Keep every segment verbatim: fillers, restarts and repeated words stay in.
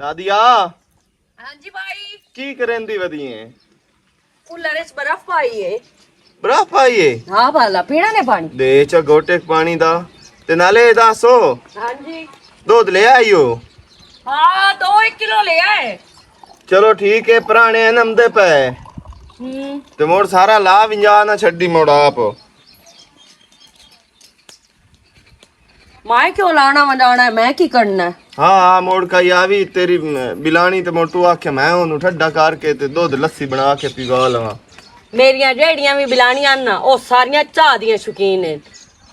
دادیا، ہاں جی بھائی۔ کی کرن دی ودی ہے؟ کولر وچ برف پائی ہے۔ برف پائی ہے؟ ہاں بالا، پینا نے پانی؟ دے چا گوٹے پانی دا۔ تے نالے اے دسو، ہاں جی۔ دودھ لے آئیو؟ ہاں، دو ایک کلو لے آئے۔ چلو ٹھیک ہے، پرانے ہیں نمدے پے۔ ہوں۔ تے موڑ سارا لا ونجا نہ چھڈی موڑ آپ۔ میں کیوں لانا ونڈانا ہے؟ میں کی کرنا ہے؟ ہاں، ہاں، موڑ کا یا وی تیری، م، بلانی تے موڑ تو آکھیا میں اونوں ٹھڈا کر کے تے دودھ لسی بنا کے پیوا لواں۔ میریاں جیڑیاں وی بلانیاں نا، او ساریاں چاہ دیاں شوقین ہن۔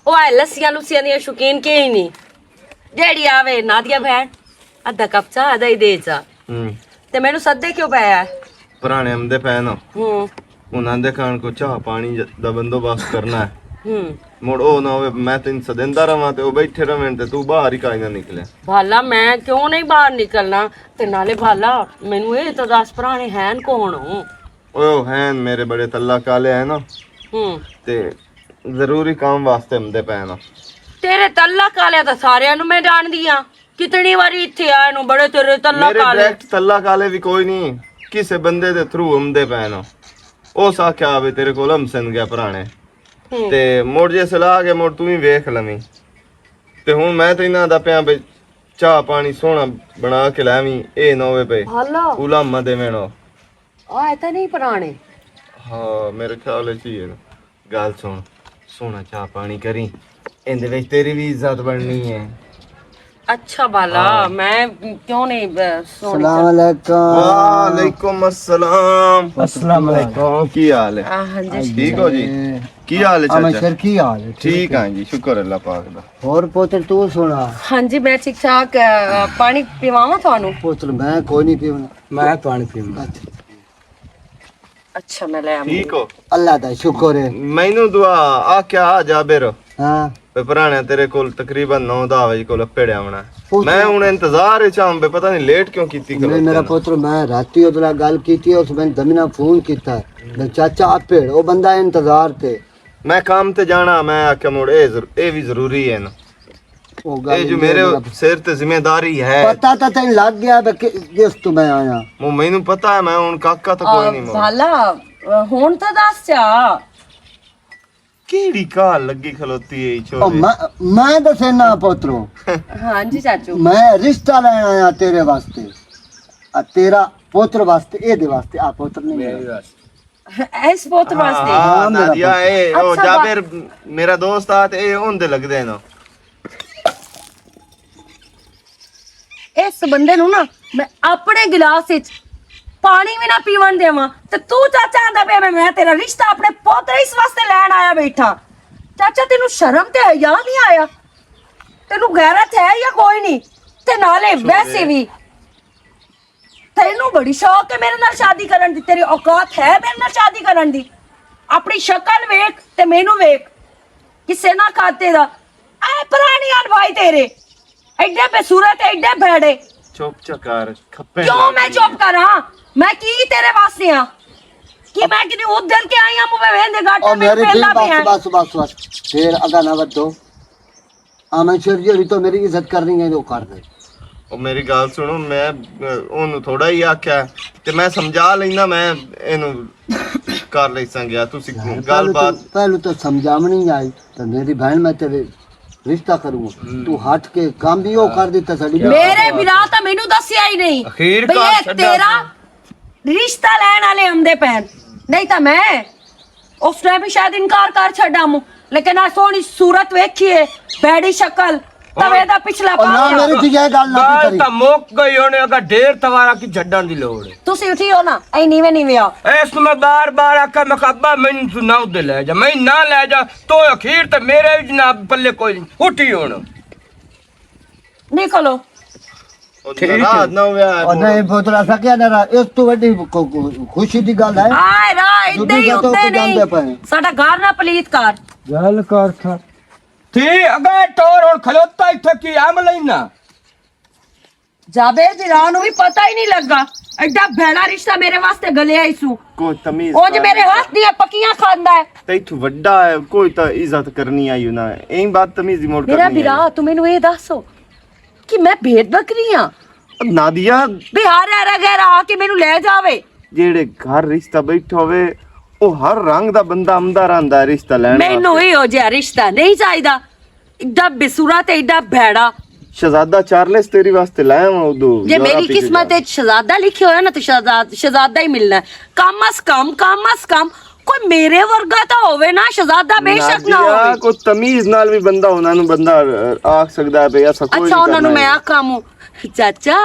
او اے لسیاں لسیاں دیاں شوقین کہیں نہیں۔ جیڑی آوے نادیا بہن، ادھا کپ چاہ، ادھا ہی دے چاہ۔ ہوں۔ تے مینوں سدے کیوں پیا ہے؟ پرانے آمدے پے نا۔ ہوں۔ انہاں دے کھان کو چاہ پانی ج-، دا بندوبست کرنا ہے۔ ہوں۔ مڑ او نہ ہوئے، میں تین سدیندا رہواں تے او بیٹھے رہون تے تو باہر ہی کائیں نہ نکلے۔ بھالا، میں کیوں نہیں باہر نکلنا؟ تے نالے بھالا، مینوں اے تے دس پرانے ہین کون ہو؟ او ہین میرے بڑے تلا کالے ہیں نا۔ ہوں۔ تے ضروری کام واسطے آمدے پے نا۔ تیرے تلا کالے تے سارے نوں میں جان دیاں۔ کتنی واری اتھے آئے نو، بڑے تیرے تلا میرے کالے۔ ڈائریکٹ تلا کالے بھی کوئی نہیں، کسے بندے دے تھرو آمدے پے نو۔ اس آکھیا آوے تیرے کول ہم سن گیا پرانے۔ ہوں۔ تے مڑ جے سلاح کے مڑ توں ہی ویکھ لویں۔ تے ہن میں تے انہاں دا پیاں بے چاہ پانی سوہنا بنا کے لیویں، اے نہ ہوے پے بھالا۔ علامہ دے وینو۔ آ، اے تاں نہیں پرانے۔ ہاں، میرے خیال وچ ہی ہے۔ گل سن، سوہنا چاہ پانی کری، ایندے وچ تیری بھی عزت بننی ہے۔ اچھا بالا، ہاں۔ میں کیوں نہیں، ب-، سوہنی السلام چاہ علیکم۔ وعلیکم السلام۔ السلام علیکم۔ کی حال ہے؟ آ، ہاں جی۔ ٹھیک ہو جی؟ کی حال ہے آ، میں چاچا؟ شر، کی حال ہے؟ ٹھیک ہے جی، شکر اللہ پاک دا۔ اور پوتر تو سنا؟ ہاں جی، میں ٹھیک ٹھاک، آ، پانی پیواواں تانوں؟ پوتر میں کوئی نہیں پیونا۔ میں پانی پیونا۔ اچھا۔ اچھا، میں لے آواں۔ ٹھیک ہو؟ اللہ دا شکر ہے۔ مینوں دعا آ کیا آ جابر؟ ہاں۔ پے پرانے تیرے کول تقریباً نو دہ وجے کول اپڑیا ہونا۔ پتر۔ میں ہن انتظار وچ آں، بے پتہ نہیں لیٹ کیوں کیتی نہیں، کھلوتے میرا نے۔ پتر، میں راتی اودلا گل کیتی، اس میں دمینا فون کیتا۔ میں چاچا اپڑ، او بندہ انتظار تے۔ میں کام تے جانا، میں آکھیا مڑ اے ضرو-، اے بھی ضروری ہے نا۔ او گل اے جو میرے سر تے ذمہ داری ہے۔ پتہ تاں تینوں لگ گیا بے کہ جس تو میں آیا۔ مو مینوں پتہ ہے، میں ہن کاکا تاں کوئی نہیں مو۔ بھالا، ہن تاں دس چا۔ کیڑی کال لگی کھلوتی ہے او چھوڑے؟ میں، میں دسے نا پوترو۔ ہاں جی چاچو۔ میں رشتہ لین آیا تیرے واسطے۔ آ تیرا پوتر واسطے، اے دے واسطے، آ پوتر نہیں میرے۔ اس پوتر واسطے؟ ہاں، ہاں، میرا نادیا، پوتر۔ اے، او اچھا، جابر، میرا دوست آ تے اے ہوندے لگدے نا۔ اس بندے نوں نا میں اپنے گلاس وچ پانی وی نہ پیون دیواں تے تو چاچا آندا پیا میں، میں تیرا رشتہ اپنے پوتر اس واسطے لین آیا بیٹھا۔ چاچا، تینوں شرم تے حیا نہیں آیا؟ تینوں غیرت ہے یا کوئی نہیں؟ تے نالے ویسے وی تینوں بڑی شوق ہے میرے نال شادی کرن دی، تیری اوقات ہے میرے نال شادی کرن دی؟ اپنی شکل ویکھ تے مینوں ویکھ، کسے نہ کھاتے دا۔ اے پرانی آن بھائی تیرے، ایڈے بے صورت، ایڈے بھڑے۔ چپ چا کر، کھپے کیوں لگ میں گئی چپ ہے۔ کراں؟ میں کی تیرے واسطے ہاں؟ کی میں کدی ادھر کے آئی ہاں، منہ ویندے گاٹے او میں میری پہلا دل، پہ بس، ہیں۔ بس، بس، بس۔ پھر اگا نہ ودو۔ آ میں شر جیڑی تو میری عزت کرنی ہے، جو کر دے۔ او میری گل سنو، میں، اہ، اونوں تھوڑا ہی آکھیا تے میں سمجھا لینا، میں اینوں کر لیساں گیا۔ تسی یار، گل پہلو بات تو، پہلو تو سمجھاونی آئی، تے میری بہن میں تیرے رشتہ کروں۔ ہم۔ تو ہٹ کے کام بھی وہ کر دیتا ساڈی۔ میرے برا تو مینوں دسیا ہی نہیں۔ اخیر بھئی کار یہ چھڈا تیرا۔ رشتہ لین والے آندے پین، نہیں تاں میں اس ٹائم بھی شاید انکار کر چھڈا موں، لیکن آ سوہنی صورت ویکھی ہے، بھیڑی شکل، توے دا پچھلا پاسا۔ میرے تھی یہ گل نہ گل کری۔ تاں مک گئی، ہن اگر ڈھیر توارا کی چھڈن دی لوڑ ہے۔ تسی اٹھی ہو نا، اے نیوے نیوے آ۔ اے اس میں بار بار آکھا، میں کہا، ابا، میں نہ ادھر لے جا، میں نہ لے جا، تو اخیر تے میرے وچ نہ پلے کوئی نہیں۔ اٹھی ہن۔ نکلو۔ او ٹھیک ہے۔ ناراض نہ ہویا ہے اور نہیں، پتر، ایسا کیا ناراض؟ اس تو وڈی کو-، کو-، خوشی دی گل ہے۔ آئے راہ ادے ہی ہوندے نہیں۔ ساڈا گھر نہ پلیت کر۔ گل کر تھا۔ تھی اگے ٹور ہن کھلوتا اتھے کی عمل ہی نہ۔ جابر دی راہ نوں بھی پتہ ہی نہیں لگا۔ ایڈا بھیڑا رشتہ میرے واسطے گلیا ہی سو۔ کوئی تمیز او جی کر میرے نہیں۔ ہاتھ دیاں پکیاں کھاندا ہے۔ تے اتھوں وڈا ہے، کوئی تاں عزت کرنی آئی ہونا ہے۔ ایں بات تمیز دی موڑ میرا کرنی ہے۔ برا، تو مینوں اے دسو کہ میں بھیڑ بکری ہاں؟ نادیا، بہار ایرا غیر آ کے مینوں لے جاوے۔ جیڑے گھر رشتہ بیٹھا ہوئے، او ہر رنگ دا بندہ آمدا رہندا ہے رشتہ لین مینوں واسطے۔ ہی ہو جیا رشتہ نہیں چاہیدا۔ ایڈا بے صورت، ایڈا بھیڑا۔ شہزادہ چارلس تیری واسطے لایا واں ادو جے یورپ میری وچ قسمت جا۔ وچ شہزادہ لکھیا ہویا نا، تے شہزاد-، شہزادہ ہی ملنا ہے۔ کم از کم، کم از کم کوئی میرے ورگا تاں ہووے نا، شہزادہ بے شک نہ نادیا، ہووے۔ کوئی تمیز نال بھی بندہ انہاں نوں بندہ، آ، آکھ سکدا ہے، بھئی، ایسا کوئی اچھا، نہیں انہاں نوں کرنا میں ہے۔ آکھاں موں، چاچا،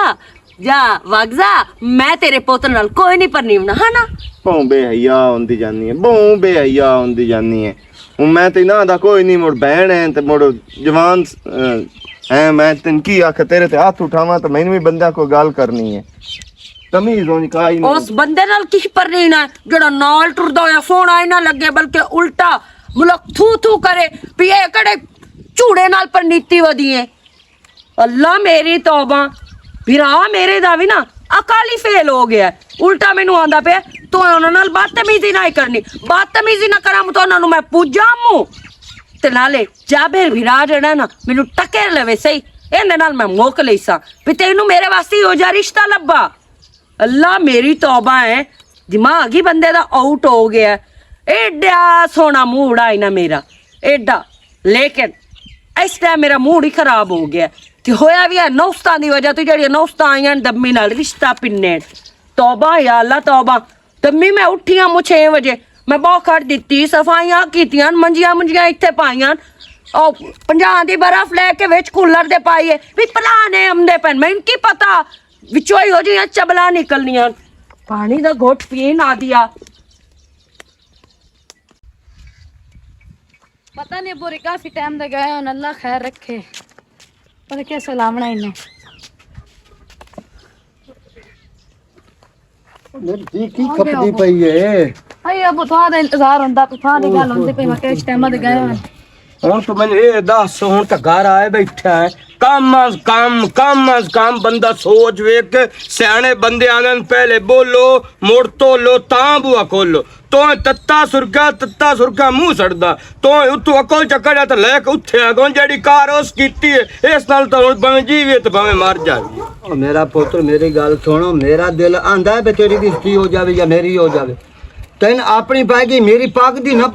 جا، وگ جا، میں تیرے پتر نال کوئی نہیں پرنیونا، ہاں نا؟ بہوں بے حیا ہوندی جانی ہے، بہوں بے حیا ہوندی جانی ہے۔ ہن میں تے نہ آندا کوئی نہیں، مڑ بہن ہے تے مڑ جوان، اے، ہیں، میں تین کی آکھاں، تیرے تے ہاتھ اٹھاواں تے مینوں بھی بندیاں کوئی گل کرنی ہے۔ تمیز ہونی کائی نہیں۔ اس بندے نال کی پرنینا ہے، جڑا نال ٹردا ہویا سوہنا ہی نہ لگے، بلکہ الٹا ملک تھو تھو کرے، بھی اے کڑے جھوڑے نال پرنیتی ودی ہے۔ اللہ میری توبہ، بھرا میرے دا وی نا عقل ہی فیل ہو گیا ہے۔ الٹا مینوں آندا پیا، تو انہاں نال بدتمیزی نہ ہی کرنی، بدتمیزی نہ کراں تو انہاں نوں میں پوجاں موں۔ تے نالے جابر بھرا جڑا نا، مینوں ٹکر لوے سہی، ایندے نال میں موک لئی ساں، پھر تینوں میرے واسطے ہی ہو جا رشتہ لبا۔ اللہ میری توبہ ہے، دماغ ہی بندے دا آؤٹ ہو گیا ہے۔ ایڈا سونا موڈ آئی نا میرا، ایڈا۔ لیکن اس ٹائم میرا موڈ ہی خراب ہو گیا ہے۔ تے ہویا وی ہے نوستاں دی وجہ تو، جڑیاں نوستاں آئیاں دمی نال رشتہ پننے۔ توبہ یا اللہ توبہ۔ دمی میں اٹھیاں مو چھ وجے، میں بہت کھڑ دتی، صفائیاں کیتیاں، منجیاں منجیاں اتھے پائیاں۔ او پنجاہ دی برف لے کے وچ کولر دے پائیے، بھی پلانے ہم دے پن، میں ان کی پتا وچوں ہی ہو جیاں چبلاں نکلنیاں۔ پانی دا گھٹ پی نہ دیا۔ پتہ نہیں ابو ری کافی ٹائم دے گئے ہن، اللہ خیر رکھے۔ پتہ کیا سلاونا انہاں۔ میری جی کی کھپدی پئی ہے۔ اے ابو تھاں دا انتظار ہوندا، تھاں دی گل ہوندی پئی، میں کس ٹائم دے گئے ہن۔ ہن تو مینوں اے دس، ہن تاں گھر آئے بیٹھا ہے، کم از کم، کم از کم بندہ سوچ ویکھ کے، سیانے بندے آندے نے، پہلے بولو، مڑ تولو، تاں بوا کھولو۔ تو تتا سرکا، تتا سرکا منہ سڑدا۔ تو اتو عقل چکڑا تے لے کے اتھے آ گون جڑی کار اس کیتی ہے، اس نال تو ہن بھویں جیوے تے بھویں مر جاوے۔ او میرا پتر، میری گل سنو، میرا دل آندا ہے بھی تیری بےزتی ہو جاوے یا میری ہو جاوے۔ تین اپنی پائے گی، میری پاک دی نہ،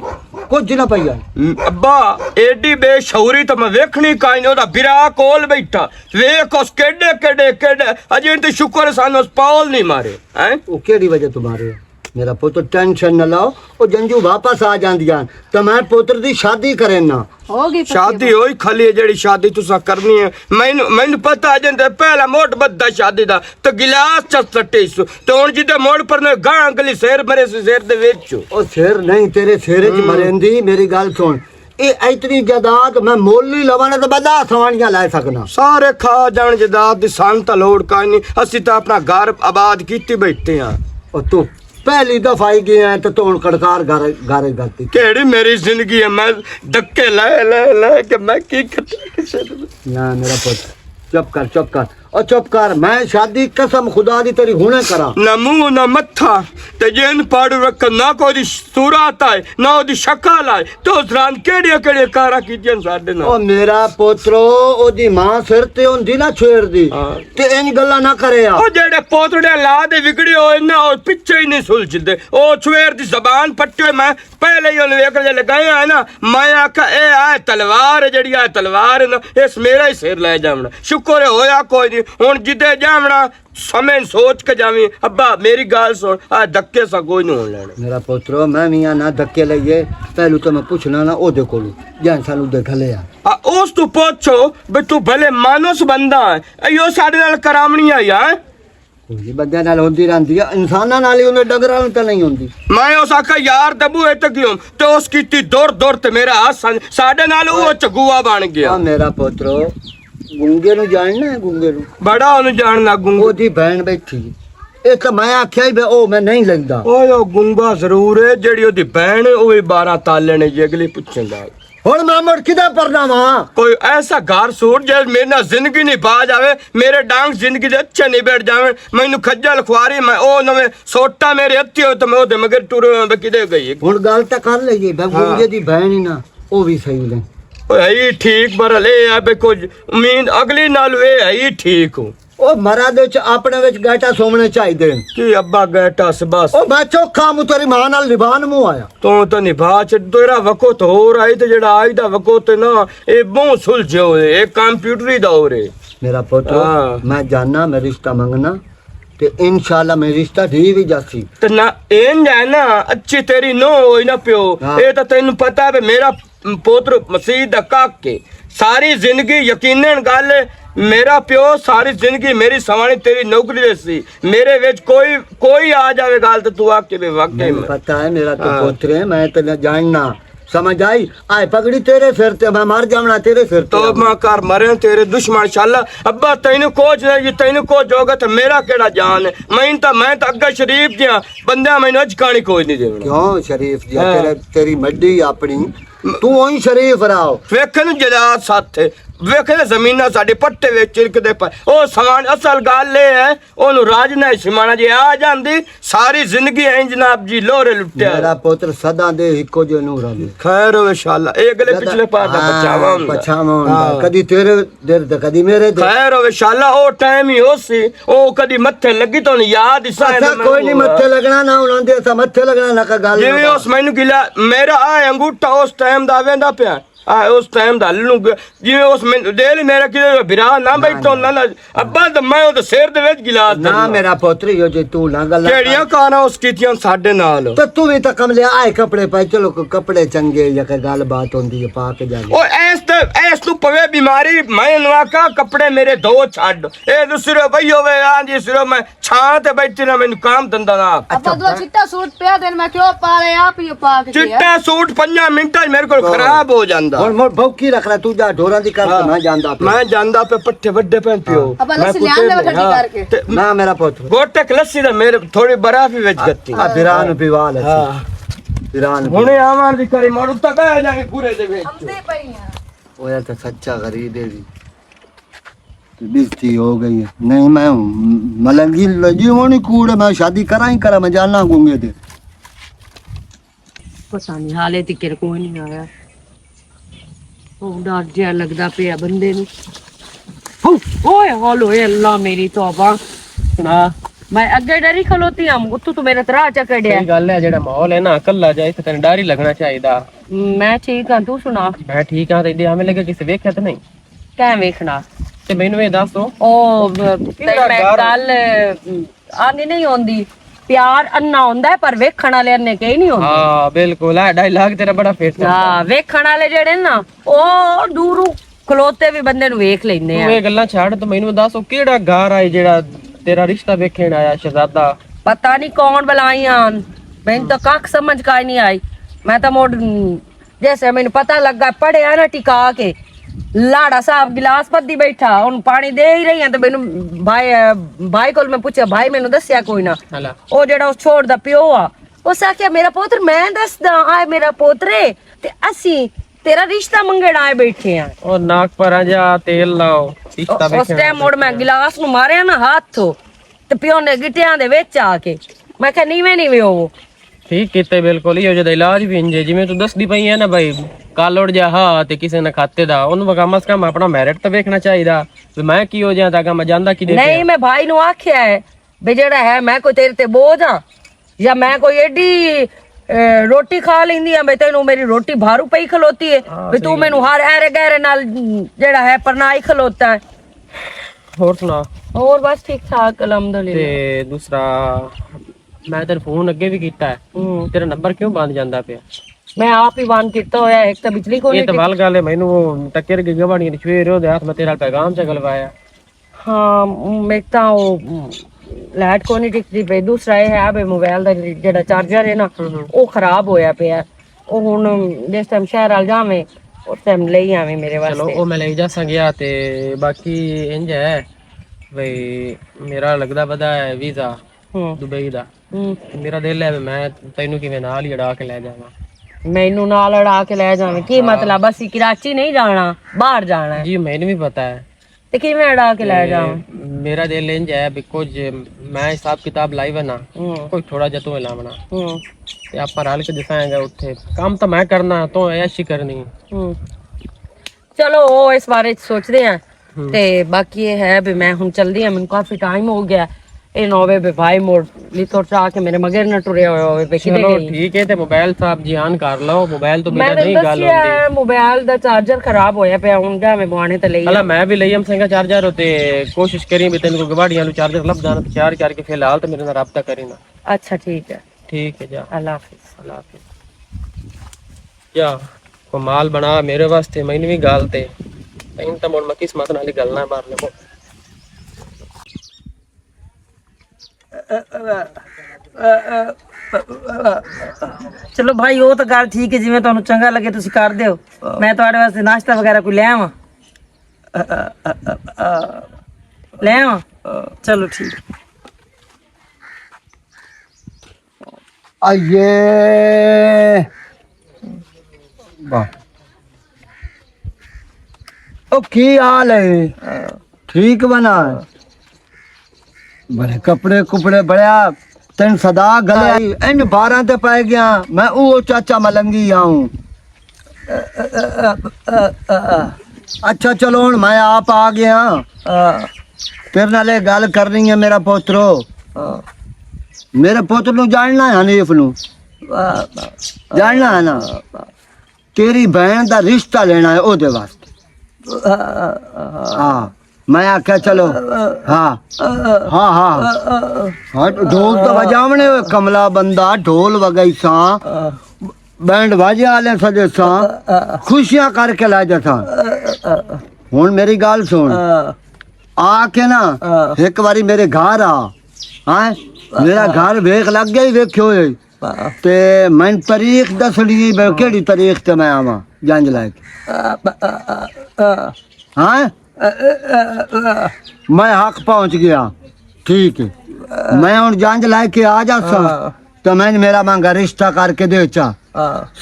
کچھ نہ پائی آئی۔ ابا، ایڈی بے شعوری تے میں ویکھنی کائنی، او دا برا کول بیٹھا۔ ویکھ اس کیڈے، کیڈے، کیڈے، اجے تے شکر ہے سانوں اس پاول نہیں مارے، ہیں؟ او کیڑی وجہ تو مارے؟ میرا پتر ٹینشن نہ لاؤ، او جنجو واپس آ جاندیاں۔ تے میں پتر دی شادی کرنا۔ ہو گئی پکی شادی بات۔ ہوئی کھلی ہے جڑی شادی تساں کرنی ہے۔ مینوں، مینوں پتہ ہے جندے پہلا موٹ بدھا شادی دا۔ تے گلاس چ سٹے سو۔ تے ہن جدے موڑ پر نے گاں گلی سیر مرے سی سیر دے وچ۔ او سیر نہیں، تیرے سیر وچ ہوں۔ مریندی، میری گل سن۔ اے اتنی جائیداد میں مول نہیں لوانا تے میں دس سوانیاں لے سکنا۔ سارے کھا جان جائیداد دی، سان تاں لوڑ کائنی، اسی تاں اپنا گھر آباد کیتی بیٹھے ہاں۔ او تو پہلی دفعہ ہی گیا ہے تے تو ہن کڑکار گھر، گھر گھر تے۔ کیڑی میری زندگی ہے، میں دھکے لے، لے، لے کے میں کی کٹیا کسے دے؟ نہ میرا پتر، چپ کر، چپ کر۔ او چپ کر، میں شادی قسم خدا دی تیری ہنے کراں۔ نہ منہ نہ متھا، تے جن پاڑو رکھ نہ کوئی دی صورت آئے، نہ او دی شکل آئے، تے اس ران کیڑیاں کیڑیاں کاراں کیتیاں ساڈے نال۔ او میرا پوترو، او دی ماں سر تے ہوندی نہ چھوڑ دی، ہاں۔ تے انج گلاں نہ کرے آ۔ او جڑے پوتڑے لا دے وگڑے ہوئے نہ، او پچھے ہی نہیں سلجھدے۔ او چھوڑ دی زبان پٹے میں پہلے ہی انہوں ویکھ لے لگائے آئے نا، میں آکھا، اے آئے تلوار ہے، جڑی آئے تلوار ہے نا، اس میرا ہی سر لے جاونا۔ شکر ہے ہویا کوئی نہیں، ہن جدے جاونا، سمجھ سوچ کے جاویں۔ ابا، میری گل سن، آ دھکے سا کوئی نہیں ہون لینے۔ میرا پوترو، میں وی آ نہ دھکے لئیے، پہلو تو میں پوچھنا نا او دے کولوں، جان سانو دے گھلے آ۔ آ، اس تو پوچھو، بھی تو بھلے مانوس بندہ ہے، ایو ساڈے نال کرامنی آئی ہے۔ کوئی بندے نال ہوندی رہندی ہے، انساناں نال ہی ہوندی، ڈنگراں نال تاں نہیں ہوندی۔ میں اس آکھا، یار دبو اے تے کیوں؟ تے اس کیتی دور دور تے میرا ہاتھ سن، ساڈے نال او چگوا بن گیا۔ آ میرا پوترو، گونگے نو جاننا ہے، گونگے نو؟ بڑا اونوں جاننا گونگے۔ او دی بہن بیٹھی۔ اے تاں میں آکھیا ہی بے، او میں نہیں لگدا۔ اوئے، او گونگا ضرور ہے، جڑی او دی بہن ہے، او وی بارہ تالے نے جی، اگلی پچھیں گا۔ ہن میں مڑ کدے پرنا واں؟ کوئی ایسا گھر سور جے میرے نال زندگی نہیں پا جاوے، میرے ڈانگ زندگی دے اچھے نہیں بیٹھ جاوے، مینوں کھجل خواری، میں او نویں سوٹا میرے ہتھی ہوئے تے میں او دے مگر ٹرے ہوئے، میں کدے گئی؟ ہن گل تاں کر لئیے، میں ہاں۔ گونگے دی بہن ہی نا، او وی صحیح نے۔ او ہے ہی ٹھیک، پر ہلے اے ہے بے کچھ امید اگلی نال اے ہے ہی ٹھیک ہو۔ او مرد وچ اپنے وچ گیٹا سومنے چاہیدے۔ کی ابا گیٹا سبس؟ او میں چوکھا موں تیری ماں نال نبھان موں آیا۔ تو تو نبھا چ تیرا وقت ہو رہا ہے تے جڑا آج دا وقت ہے نا، اے بہت سلجھے ہوئے، اے کمپیوٹری دور ہے۔ میرا پتر، ہاں۔ میں جاننا، میں رشتہ منگنا، تے انشاءاللہ میں رشتہ ڈھی بھی جاسی۔ تے نہ، اے نہ ہے نا، اچھی تیری نو ہوئی نہ پیو۔ ہاں۔ اے تو تینوں پتہ ہے میرا پوتر مسیح دا کاک کے ساری زندگی، یقیناً گل ہے، میرا پیو ساری زندگی میری سوانی تیری نوکری دے سی۔ میرے وچ کوئی، کوئی آ جاوے گل تے تو آ کے بے وقت ہے۔ مینوں پتہ ہے میرا تو ہاں۔ پوتر ہے، میں تے نہ جاننا۔ سمجھ آئی؟ آئے پگڑی تیرے سر تے، میں مر جاونا تیرے سر تے۔ تو ماں کر مرے تیرے دشمن شالا۔ ابا تینوں کوچ نہیں جی، تینوں کوچ ہوگا تے میرا کیڑا جان ہے؟ میں تا، میں تا اگا شریف دیاں بندیاں مینوں اج کھانی کوچ نہیں دیونا۔ کیوں شریف دیاں؟ ہاں۔ تیرے، تیری مڈی اپنی، تو وہی شریف رہو۔ ویکھن جلا ساتھ، ویکھن زمیناں ساڈے پٹے وچ چرکدے پے۔ او سوان اصل گل اے ہے، اونوں راج نہ سمانا جے آ جاندی، ساری زندگی ایں جناب جی لوہرے لٹیا۔ میرا پتر سدا دے ہکو جو نور آندے۔ خیر ہوے شالا، اے اگلے پچھلے پار دا ہاں، بچاوا ہوندا۔ بچاوا ہوندا۔ ہاں۔ کدی تیرے دل تے کدی میرے دل۔ خیر ہوے شالا، او ٹائم ہی ہو سی، او کدی متھے لگی تو یاد ہی سا اسا کوئی نہیں متھے لگنا، نہ انہاں دے اسا متھے لگنا، نہ کا گل جی نہ اس مینوں گلا، میرا آ انگوٹھا اس ٹائم دا ویندا پیا۔ آ، اس ٹائم دا لوں گیا، جویں اس میں دل میرا کدے برا نہ بیٹھا ہوندا نہ، ابا تے میں او تے سر دے وچ گلاس نہ دھرنا۔ میرا پتر، یو جے تو نہ گلا کیڑیاں کاراں اس کیتیاں ساڈے نال؟ تے تو وی تے کملے آئے کپڑے پائے، چلو کوئی کپڑے چنگے یا کوئی گل بات ہوندی ہے پا کے جانے۔ او ایس تے، ایس تو پوے بیماری، میں انہوں آکھا کپڑے میرے دو چھڈ۔ اے تو صرف وہی ہوے، ہاں جی، صرف میں چھاں تے بیٹھی نہ، مینوں کام دھندا نہ۔ ابا دو چٹا سوٹ پیا دین، میں کیوں پا لے، آپ ہی پا کے گیا۔ چٹا سوٹ پنجاں منٹاں وچ میرے کول خراب ہو جاندا۔ ہن مڑ بھوکی رکھ لے، تو جا ڈھوراں دی کر تے ہاں۔ میں جاندا پیا۔ میں جاندا پیا، پٹھے وڈے پین پیو۔ ابا میں لسی کتے لیان دے میں، وڈی ہاں۔ کر کے۔ تے نہ میرا پتر۔ گوٹے کلسی دا میرے تھوڑی برافی وچ گتی۔ آ بیران پیوا لسی۔ ہاں۔ بیران ہنے آوان دی کری مڑ اتھا بہ جاویں پورے دے وچ۔ اویا تے سچا غریب ہے جی۔ بزتی ہو گئی ہے۔ نہیں، میں ملنگی لجی ہونی کوڑے، میں شادی کرا ہی کرا، میں جانا گونگے دے۔ پتہ نہیں، حالے تکر کوئی نہیں آیا۔ او ڈر جیا لگدا پیا بندے نوں۔ او، اوئے، حال ہوئے اللہ میری توبہ۔ سنا۔ میں اگے ڈری کھلوتی ہاں، اتو تو میرا ترا چا کڈیا۔ صحیح گل ہے، جڑا ماحول ہے نا، کلا جائے تے تینوں ڈر ہی لگنا چاہیدا۔ میں ٹھیک ہاں، تو سنا؟ میں ٹھیک ہاں، تے ایڈے ہمیں لگے کسے ویکھیا تے نہیں؟ کہیں ویکھنا؟ تے مینوں اے دس او۔ او، ب-، تے کیڑا میں گھر؟ گل، ام، آندی نہیں ہوندی، پیار انا ہوندا ہے، پر ویکھن والے انے کہیں نہیں ہوندے۔ ہاں، بالکل، اے ڈائیلاگ تیرا بڑا فٹ ہے۔ ہاں، ویکھن والے جڑے نا، او دوروں کھلوتے بھی بندے نوں ویکھ لیندے تو آ۔ اے گلاں چھڈ، تو مینوں دس، او کیڑا گھر آئی جڑا تیرا رشتہ ویکھن آیا شہزادہ؟ پتہ نہیں کون بلائی آن، مینوں تو ککھ سمجھ کائی نہیں آئی۔ میں تو مڑ جیسے مینوں پتہ لگا، پڑھیا نا ٹکا کے، لاڑا صاحب گلاس پتی بیٹھا، ہن پانی دے ہی رہی ہاں، تے مینوں بھائی، بھائی کول میں پوچھیا، بھائی مینوں دسیا کوئی نہ۔ ہلا۔ او جڑا اس چھوڑ دا پیو آ، اس آکھیا، میرا پوتر میں دسدا، آئے میرا پوترے، تے اسی تیرا رشتہ منگن آئے بیٹھے ہاں۔ او ناک پراں جا تیل لاؤ، رشتہ اس ویکھنا ٹائم مڑ میں گلاس نوں ماریا نا ہاتھ تھو، تے پیو نے گٹیاں دے وچ آ کے، میں کہیا، نیویں نیویں ہوو۔ ٹھیک کیتے، بالکل ایہو جہا علاج بھی انجے، جویں تو دسدی پئی ہے نا بھائی، کالوڑ جہا ہا تے کسے نہ کھاتے دا، اونوں کم از کم اپنا میرٹ تے ویکھنا چاہیدا۔ وی میں کی ہو جاں تاکہ میں جاندا کی دے نہیں، پیا۔ میں بھائی نوں آکھیا ہے، بے جڑا ہے، میں کوئی تیرے تے بوجھ ہاں؟ یا میں کوئی ایڈی، اے، روٹی کھا لیندی ہاں، بے تینوں میری روٹی بھارو پئی کھلوتی ہے، ہاں، بے تو صحیح مینوں گل ہے۔ ہر ایرے گہرے نال جڑا ہے پرنائی کھلوتا ہے۔ ہور سنا؟ ہور بس ٹھیک ٹھاک، الحمدللہ۔ تے دوسرا، میں تیرے فون اگے بھی کیتا ہے۔ ہوں۔ تیرا نمبر کیوں بند جاندا پیا؟ میں آپ ہی بند کیتا ہویا ہے، ایک تو بجلی کو یہ نہیں تو ٹک- ول گل ہے، مینوں وہ ٹکر کے گواڑی نے چھوئے رہو دے ہاتھ میں تیرا پیغام چا گلوایا۔ ہاں، میں تو وہ لائٹ کو نہیں ٹکدی پئی۔ دوسرا یہ ہے، ابے موبائل دا جڑا چارجر ہے نا، ہوں ہوں۔ وہ خراب ہویا پیا۔ او ہن جس ٹائم شہر آل جاویں، اس ٹائم لئی آویں میرے چلو، واسطے۔ او میں لئی جاساں گیا تے باقی انج ہے بھئی میرا لگدا پدا ہے ویزا ہوں۔ دبئی دا۔ ہوں۔ میرا دل ہے بھی میں تینوں کیویں نال ہی اڑا کے لے جاواں۔ مینوں نال اڑا کے لے جاویں؟ کی ہاں۔ مطلب، اسی کراچی نہیں جانا، باہر جانا ہے؟ جی، مینوں بھی پتا ہے۔ تے کیویں اڑا کے لے تے جاواں؟ میرا دل انج ہے بھی کچھ میں حساب کتاب لائی ونا، ہوں۔ کوئی تھوڑا جہا تو لاونا۔ ہوں۔ تے آپاں رل کے دساں گے اتھے۔ کم تاں میں کرنا، تو عیاشی کرنی۔ ہوں۔ چلو، او اس بارے چ سوچدے ہیں۔ تے باقی یہ ہے بھی میں ہن چلدی ہاں، مینوں کافی ٹائم ہو گیا۔ اے نہ ہووے بھی بھائی مڑ لتو چاہ کے میرے مگر نہ ٹریا ہویا ہووے، بھی کدے چلو گئی؟ ٹھیک ہے، تے موبائل صاحب جی آن کر لو، موبائل تو میں بنا نہیں گل دسیا ہوندی۔ ہے، موبائل دا چارجر خراب ہویا پیا، ہن جا میں بوانے تے لئی ہلا، آ۔ میں بھی لئی ہم سنگا چارجر، تے کوشش کری بھی تینوں کوئی گواڑیاں نوں چارجر لب جانا، تے چارج کر کے فی الحال تے میرے نال رابطہ کری نا۔ اچھا، ٹھیک ہے۔ ٹھیک ہے جا۔ اللہ حافظ۔ اللہ حافظ۔ کیا؟ کوئی مال بنا میرے واسطے، میں بھی گال تے۔ تین تا مڑ میں قسمت نال ہی گلنا مار لے۔ چلو بھائی، وہ تو گل ٹھیک ہے، جویں تانوں چنگا لگے تسی کر دیو۔ میں تہاڈے واسطے ناشتہ وغیرہ کوئی لے آواں؟ لے آواں؟ چلو ٹھیک۔ آئیے۔ واہ۔ او کی حال ہے؟ ٹھیک بنا؟ بڑے کپڑے کپڑے بڑیا، تین صدا گلے آئی، ان بارہ تے پائے گیا، میں او چاچا ملنگی آؤں۔ اچھا چلو ہن میں آپ آ گیا۔ تیرے نال اے گل کرنی ہے میرا پوترو۔ میرے پوتر نو جاننا ہے حنیف نو؟ جاننا ہے نا؟ تیری بہن دا رشتہ لینا ہے او دے واسطے۔ ہاں، میں آکھیا چلو۔ ہاں، ہاں، ہاں۔ ہاں، ڈھول تو وجاونے ہوئے، کملا بندہ ڈھول وگائی ساں، بینڈ واجے والے سجے ساں، خوشیاں کر کے لے جاساں۔ ہن میری گل سن، آ کے نا ایک واری میرے گھر آ، ہاں، میرا گھر ویکھ لگ گئی، ویکھیو اے۔ تے میں تاریخ دسنی ہے، بھئی کیڑی تاریخ تے میں آواں جنج لے کے؟ ہاں؟ میں حق پہنچ گیا۔ ٹھیک ہے، میں ہن جنج لے کے آ جاساں، تے میں میرا مانگا رشتہ کر کے دے چا۔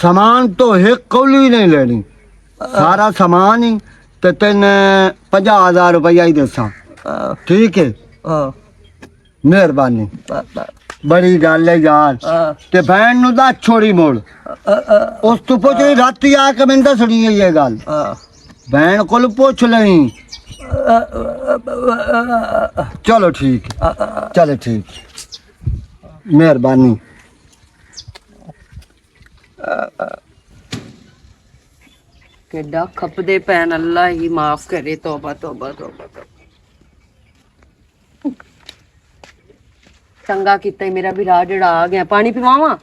سامان تو ایک کولی نہیں لینی، سارا سامان ہی، تے تین پنجاہ ہزار روپیہ ہی دساں۔ ٹھیک ہے؟ مہربانی۔ بڑی گل ہے یار۔ تے بہن نو دس چھوڑی مڑ۔ اس تو پوچھ رہی، راتی آ کے میں دسنی ہے یہ گل۔ بہن کول پوچھ لیں۔ چلو ٹھیک۔ چلو ٹھیک۔ مہربانی۔ کیڈا کھپدے پین، اللہ ہی معاف کرے۔ توبہ، توبہ، توبہ، توبہ۔ چنگا کیتا ای میرا بھرا جڑا آ گیا۔ پانی پیواواں؟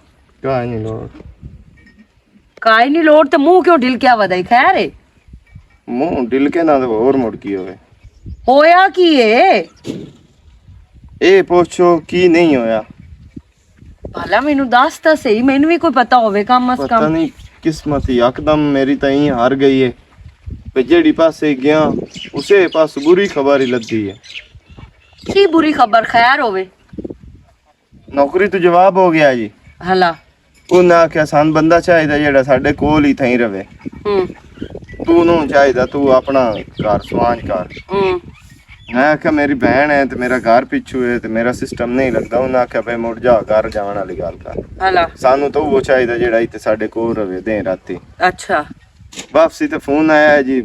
کائے نہیں لوڑ۔ کائے نہیں لوڑ تے منہ کیوں ڈلکیا ودا ای؟ خیر ہے؟ منہ ڈلکے نہ تے ہور مڑ کی ہوئے؟ ہویا کی ہے؟ اے پوچھو کی نہیں ہویا؟ بھلا مینوں دس تاں صحیح، مینوں وی کوئی پتہ ہووے کم از کم۔ پتہ نہیں، قسمت ہی یکدم میری تاں ایں ہار گئی ہے۔ تے جیڑی پاسے گیا، اسے پاس بری خبر ہی لدی ہے۔ کی بری خبر؟ خیر ہووے۔ نوکری تو جواب ہو گیا جی۔ ہلا۔ انہاں آکھیا، "سان بندہ چاہیدا جیڑا ساڈے کول ہی تھیں رہے۔ ہوں۔ تو نو چاہیدا، تو اپنا گھر سوانج کر۔" ہوں۔ میں آکھیا، "میری بہن ہے تے میرا گھر پچھو ہے تے میرا سسٹم نہیں لگدا۔" انہاں آکھیا، "بھائی مڑ جا، گھر جاون والی گل کر۔" ہلا۔ سانو تو وہ چاہیدا جیڑا ایتھے ساڈے کول رہے دیں راتی۔ اچھا۔ واپسی تے فون آیا ہے جی،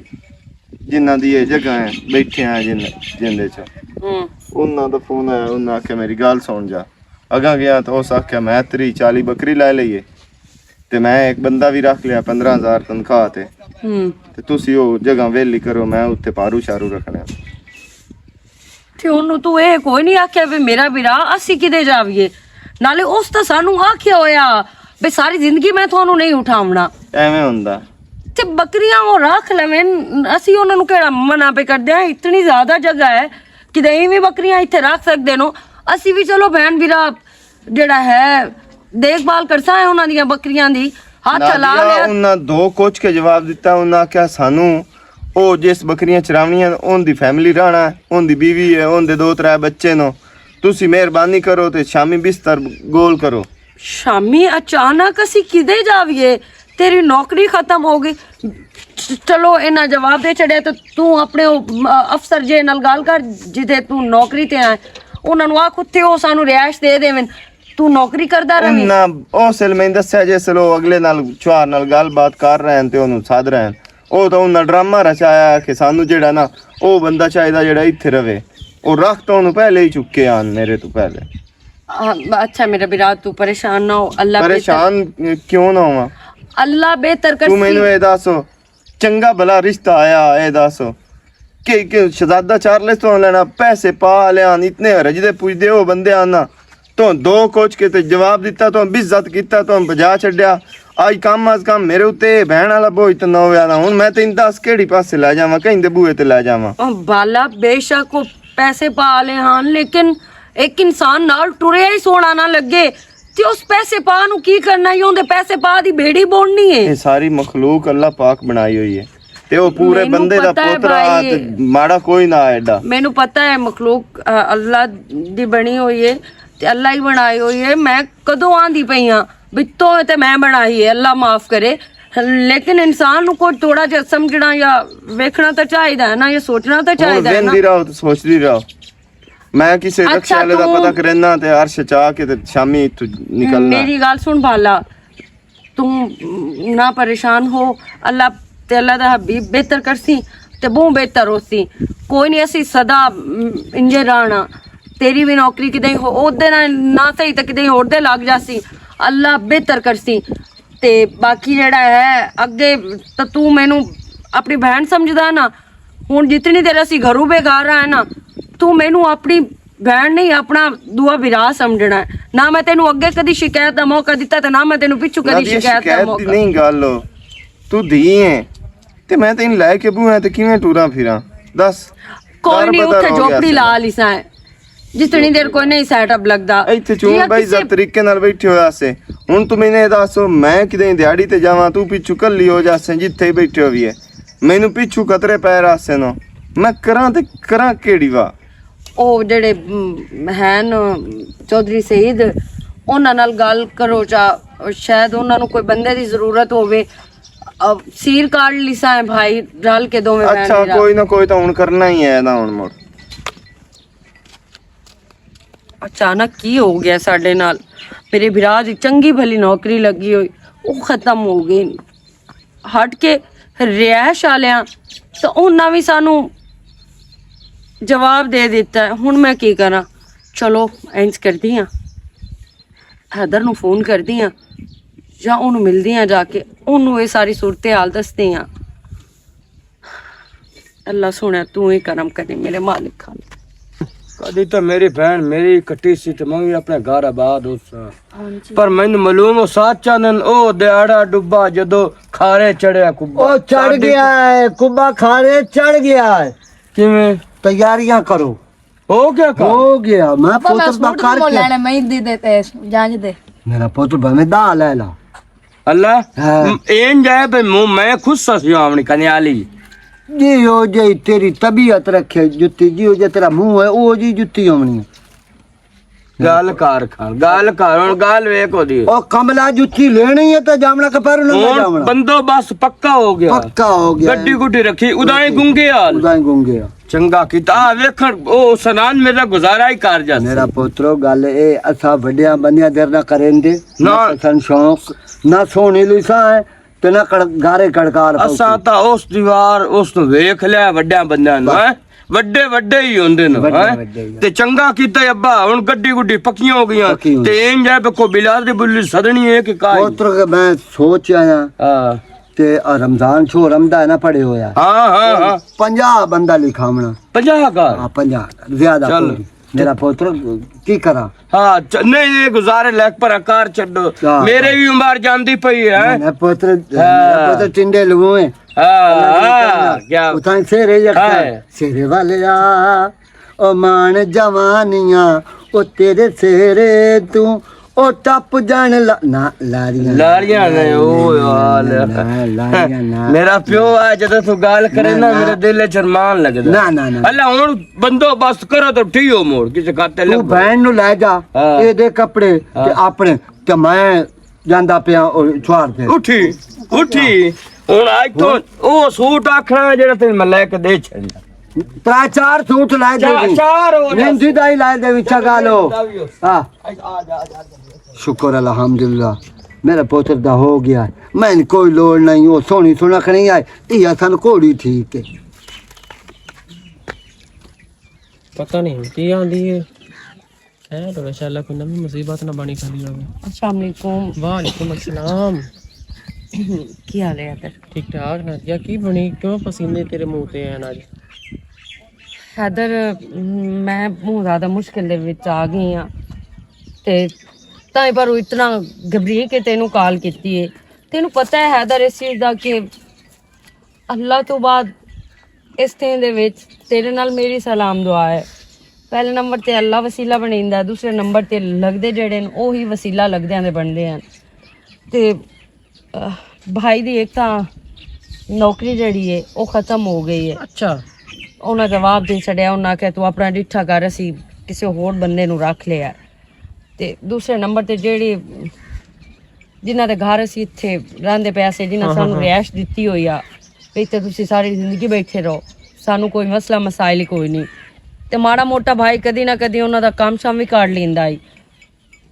جنہاں دی یہ جگہ ہے، بیٹھے ہیں جن-، جن دے چ۔ ہوں۔ انہاں دا فون آیا، انہاں آکھیا، "میری گل سن جا۔" اگاں گیا تے اس آکھیا، "میں تری چالی بکری لے لئیے تے میں ایک بندہ وی رکھ لیا پندرہ ہزار تنخواہ تے۔ ہوں۔ تے تسی او جگہ ویلی کرو، میں اتھے پارو شارو رکھنے۔" تے انہوں تو اے کوئی نہیں آکھیا بھی میرا بھرا، اسی کدے جاویے؟ نالے اس تا سانو آکھیا ہویا بھی ساری زندگی میں تھانوں نہیں اٹھاونا۔ ایویں ہوندا۔ تے بکریاں او رکھ لوین، اسی انہاں نوں کیڑا منع پہ کر دیاں؟ اتنی زیادہ جگہ ہے، کدے ایویں بکریاں ایتھے رکھ سکدے نو؟ اسی وی چلو بہن بھرا جڑا ہے دیکھ بھال کرساں ہے انہاں دیاں بکریاں دی، ہاتھ ہلا نادیا، لیا۔ انہاں دو کچھ کے جواب دتا، انہاں آکھیا، "سانو او جس بکریاں چراونیاں، ان دی فیملی رہنا ہے، ان دی بیوی ہے، ان دے دو ترے بچے نو۔ تسی مہربانی کرو تے شامی بستر گول کرو۔" شامی اچانک اسی کدے جاویے؟ تیری نوکری ختم ہو گئی۔ چ-، چلو، انہاں جواب دے چھڑیا تے تو اپنے او، م-، افسر جے نال گل کر، جدے تو نوکری تے آئے۔ انہاں نوں آکھ اتھے او سانوں رہائش دے دیون۔ تو نوکری کردا رہویں۔ انہاں اس علم میں دسیا جے سلو اگلے نال، چوار نال گل بات کر رہے ہیں تے انہوں سد رہے ہیں۔ او تاں انہاں ڈرامہ رچایا کہ سانوں جیہڑا نا، او بندہ چاہیدا جیہڑا ایتھے رہے۔ او رکھ تاں انہوں پہلے ہی چکے آن، میرے توں پہلے۔ آ، اچھا میرا برا، تو پریشان نہ ہو، اللہ بہتر۔ پریشان کیوں نہ ہواں؟ اللہ بہتر کر تو مینوں اے دسو، چنگا بھلا رشتہ آیا، اے دسو کہ، کہ شہزادہ چارلس تو لینا، پیسے پا لیان، اتنے رجدے پوجدے ہو بندے آنا۔ تو دو کوچ کے تے جواب دیتا، تو بزت کیتا، تو بجا چھڈیا۔ آج کم از کم میرے اُتے بہن والا بوجھ تے نہ ہویا نا۔ ہن میں تین دس کیڑی پاسے لے جاواں، کہیں دے بوئے تے لے جاواں۔ او بالا، بے شک او پیسے پا لے ہن، لیکن ایک انسان نال ٹریا ہی سونا نہ لگے، تے اس پیسے پا نو کی کرنا؟ یہ اوندے پیسے پا دی بھیڑی بوننی ہے۔ یہ ساری مخلوق اللہ پاک بنائی ہوئی ہے، تے او پورے مینوں بندے دا پتہ ہے پوترا بھائی، تے ماڑا کوئی نہ ایڈا۔ مینوں پتہ ہے مخلوق، آ، اللہ دی بنی ہوئی ہے، تے اللہ ہی بنائی ہوئی ہے۔ میں کدوں آندی پئی ہاں، بتوں تے میں بنائی ہے، اللہ معاف کرے۔ لیکن انسان نو کوئی تھوڑا جہا سمجھنا یا ویکھنا تے چاہیدا ہے نا، یا سوچنا تے ہن چاہیدا ہے نا۔ ویندی رہو تے سوچدی رہو۔ میں کسے اچھا، رکشے والے دا توں پتہ کرنا تے عرش چا کے تے شامی اتھوں نکلنا۔ میری گل سن بھالا، توں نہ پریشان ہو، اللہ تے اللہ دا حبیب بہتر کرسی تے بہوں بہتر ہوسی۔ کوئی نہیں، اسی سدا، م، انجے رانا۔ تیری بھی نوکری کدے ہو، او دے نہ، نہ صحیح تے کدے ہور دے لگ جاسی۔ اللہ بہتر کرسی۔ تے باقی جیڑا ہے اگے، تے تو مینوں اپنی بہن سمجھدا نا۔ ہن جتنی دیر اسی گھروں بے گھر آئے نا، تو مینوں اپنی بہن نہیں، اپنا دعا برا سمجھنا ہے۔ نہ میں تینوں اگے کدی شکایت دا موقع دتا، تے نہ میں تینوں پچھوں کدی شکایت دا موقع۔ نہیں گل ہو، تو دھی ہے، تے میں تینوں لے کے بو ہے، تے کیویں ٹوراں پھراں؟ دس۔ کوئی نہیں، اتھے جھوپڑی لا لی سائیں۔ جتنی دیر کوئی نہیں سیٹ اپ لگدا۔ ایتھے چون بھائی، عزت طریقے نال بیٹھے ہوئے آسے۔ ہن توں مینوں اے دسو، میں کدے دیہاڑی تے جاواں، توں پچھوں کلی ہو جاسیں، جتھے ہی بیٹھے ہوئے ہے۔ مینوں پچھوں خطرے پے راسے نو۔ میں کراں تے کراں کیڑی وا؟ او جڑے، م، ہین چوہدری سعید، انہاں نال گل کرو چا، شاید انہاں نوں کوئی بندے دی ضرورت ہووے۔ اب سیر کاٹ لیساں ہے بھائی، رل کے دوویں بہن اچھا، بھرا۔ کوئی نہ کوئی تاں ہن کرنا ہی ہے نا ہن مڑ۔ اچانک کی ہو گیا ساڈے نال؟ میرے بھرا دی چنگی بھلی نوکری لگی ہوئی، او ختم ہو گئی۔ ہٹ کے رہائش آلیاں تاں انہاں وی سانوں جواب دے دتا ہے۔ ہن میں کی کراں؟ چلو، انج کردی ہاں، حیدر نوں فون کردی ہاں یا اونوں ملدی ہاں جا کے، اونوں اے ساری صورتحال دسدی ہاں۔ اللہ سوہنیا، تو ہی کرم کرے میرے مالک خان۔ کدی تے میری بہن میری کٹی سی تے میں وی اپنے گھر آباد ہو ساں۔ پر مینوں معلوم ہو سچ چاہندن، او دیہاڑا ڈبا جدو کھارے چڑھیا کبا۔ او چڑھ گیا ہے، کبا کھارے چڑھ گیا ہے۔ کیویں؟ تیاریاں کرو۔ ہو گیا کام؟ ہو گیا، میں پتر دا کر کے۔ لینے میں دی دے تے جانج دے۔ میرا پتر بھویں دا لے لا۔ اللہ، ہاں۔ م-، این جائے بے منہ میں خود سسیو آونی کنے آلی۔ جی ہو جے تیری طبیعت رکھے جتی، جی ہو جے تیرا منہ ہے، او جی جتی آونی ہے۔ گال کار کھان، گال کار، ہن گال ویکھ ہو دی۔ او کملا جتی لینی ہے تے جامنا کہ پیروں نہ ہن جامنا۔ بندوبست پکا ہو گیا۔ پکا ہو گیا۔ گڈی گڈی رکھی، ادائیں گنگے حال۔ ادائیں گنگے حال۔ چنگا کیتا، آ ویکھن، او سنان میرا گزارا ہی کر جاسی۔ میرا پوترو، گل اے، اساں وڈیاں بندیاں دیر نہ کرین دے، نہ۔ نہ پسند شوق، نہ سونی لیسا ہے، تے نہ کڑ-، گارے کڑکار پاؤسی۔ اساں تاں اس دیوار، اس نوں ویکھ لیا وڈیاں بندیاں نوں، بس۔ ہیں؟ وڈے وڈے ہی ہوندے نے، وڈے ہیں؟ وڈے ہی۔ تے چنگا کیتا ابا، ہن گڈی گڈی پکیاں ہو گئیاں۔ پکیاں ہو تے گئیاں۔ انج ہے پکو بلال دی بلی سدنی ہے کہ کائی؟ پوتر کے میں سوچ آیا۔ ہاں۔ تے آ رمضان چھو رمضان نہ پڑے ہویا۔ ہاں، ہاں، ہاں۔ پنجاہ بندہ لکھاونا۔ پنجاہ کا؟ ہاں، پنجاہ۔ زیادہ چل۔ کوئی نہیں۔ میرا پوتر کی کرا؟ ہاں، چ-، نہیں، یہ گزارے لیک پر اکار چھڈو۔ کیا؟ میرے بھی عمر جاندی پئی ہے۔ میں پوتر، ہاں۔ میرا پوتر ٹنڈے لگو ہیں۔ ہاں، اللہ نے ہاں، کرنا۔ کیا؟ اتھاں سے رہ جاتا ہے۔ ہاں۔ سیرے والے آ، او مان جوانیاں، او تیرے سیرے توں او ٹپ جان لا-، نہ، لاڑیاں لاڑیاں نے، او یار۔ نہ، لاڑیاں نہ۔ میرا پیو آ، جدوں تو گال کرے نہ، نا، نہ۔ میرے دل وچ ارمان لگدا۔ نہ، نہ، نہ۔ اللہ، ہن بندوبست کرو تو ٹھیک ہو موڑ، کسے کھاتے تو لگو۔ بہن نو لے جا، ہاں۔ اے دے کپڑے، ہاں۔ تے اپنے، تے میں جاندا پیا او چھوار تے۔ اٹھی، اٹھی۔ ہن آج تو او سوٹ آکھنا جڑا تین میں لے کے دے چھڑنا۔ ترا چار سوٹ لائے دے چار، دی۔ چار ہو جا۔ مہندی دا ہی لائے دے وچا گالو۔ ہاں۔ شکر الحمدللہ۔ میرا پوتر دا ہو گیا۔ میں کوئی لوڑ نہیں، وہ سونی سونا کھڑی آئے، یہ سن کوڑی ٹھیک ہے۔ پتہ نہیں کی آندی ہے۔ خیر ہوے، انشاءاللہ کوئی نوی مصیبت نہ بنی کھڑی ہوے۔ السلام علیکم۔ وعلیکم السلام۔ کی حال ہے ادھر؟ ٹھیک ٹھاک نادیہ، کی بنی؟ کیوں پسینے تیرے منہ تے ہیں آج؟ حیدر، میں بہت زیادہ مشکل دے وچ آ گئی ہاں تے تائیں پر اتنا گھبری کے تینوں کال کیتی ہے۔ تینوں پتہ ہے حیدر اس چیز دا کہ اللہ تو بعد اس تھیں دے وچ تیرے نال میری سلام دعا ہے۔ پہلے نمبر تے اللہ وسیلہ بنیندا ہے، دوسرے نمبر تے لگدے جڑے نے، اوہی وسیلہ لگدیاں دے بنتے ہیں۔ تے، آہ، بھائی دی ایک تاں نوکری جڑی ہے، او ختم ہو گئی ہے۔ اچھا۔ انہاں جواب دے چھڈیا، انہاں آکھیا، "تو اپنا ڈٹھا کر، اسی کسے ہور بندے نوں رکھ لیا۔" تے دوسرے نمبر تے جیڑی جنہاں دے گھر اسی اتھے رہندے پئے سے، جنہاں ہاں، ہاں، سانوں ہاں۔ رہائش دتی ہوئی آ، تے اتھے تسی ساری زندگی بیٹھے رہو، سانوں کوئی مسئلہ مسائل ہی کوئی نہیں۔ تے ماڑا موٹا بھائی کدی نہ کدی انہاں دا کم شام وی کر لیندا ہی۔